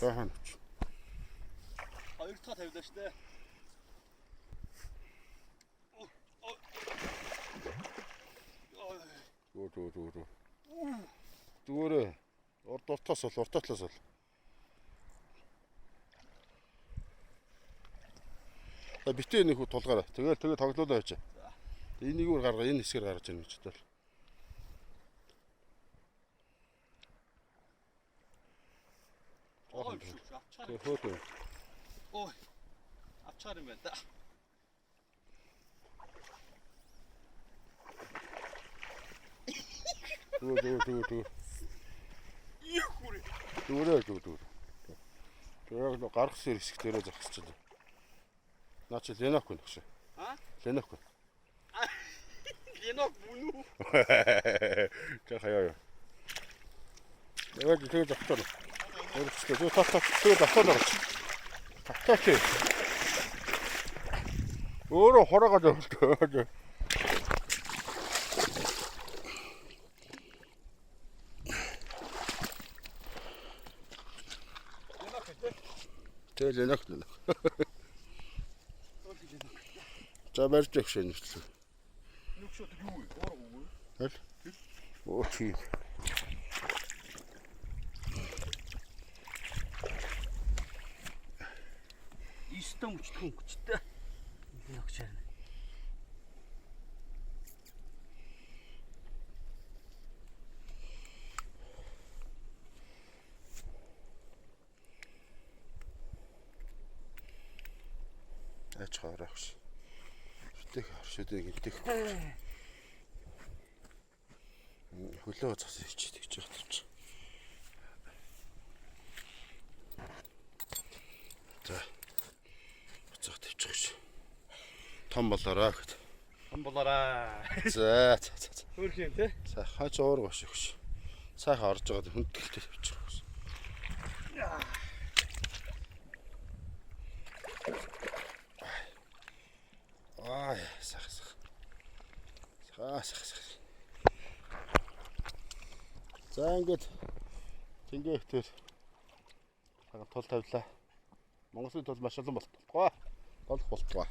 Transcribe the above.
Таахан өч. Хоёр дахь тавилаа штэ. Зүгээр зүгээр зүгээр. Зүгээрээ. Урд уртаас бол уртаа талаас бол. За битээ нэг хүү тулгаарай. Тэгэл тэгээ тоглоулаа байж. Энийг өөр гаргаа энэ хэсгээр гаргаж ирнэ гэж бодлоо. Ой шүү. Авчаар. Тэгээ хөөх. Ой. Авчаар юм байна да. Зүгээр зүгээр зүгээр зүгээр. Их хүрээ. Зүгээрээ зүгээр зүгээр. Тэгээ яг нэг гарах сэр хэсэг дээрээ зогсчихлоо. Наа чи Ленок гэнэ гэж. А? Ленок. Ленок мөн үү? За хаяа яа. Яг тэгээ зогсоо. Өөрчлөө. Зүг тав тав тэгээ зогсоо гарч. Тавтаач. Өөрөө хороогоо явуулдаг. Ленок гэдэг. Тэгээ Ленок Ленок. За барьж өгш энэ хэвчлээ. Нүг шот юу вэ? Уурга уу? Аль? Оо чи. Истэн өчтгөн хүчтэй. Ленок шаарна. Айч хоороо өгш. Шүтэх шүтэх гинтэх. Хөлөө цас ичээд гэж яах юм чи. За. Буцаах тавьчих гэж. Том болоорой гэд. Том болоорой. За за за. за. Хөөх юм те. За хаач уурга биш өгш. Сайхан орж байгаад хүндгэлтэй тавьчих гэсэн. Аа сайхан сайхан. Сайхан сайхан сайхан. За ингээд тэнгээ ихтер сайхан тул тавилаа. Монголын тул маш олон болтугай. Болох болтугай.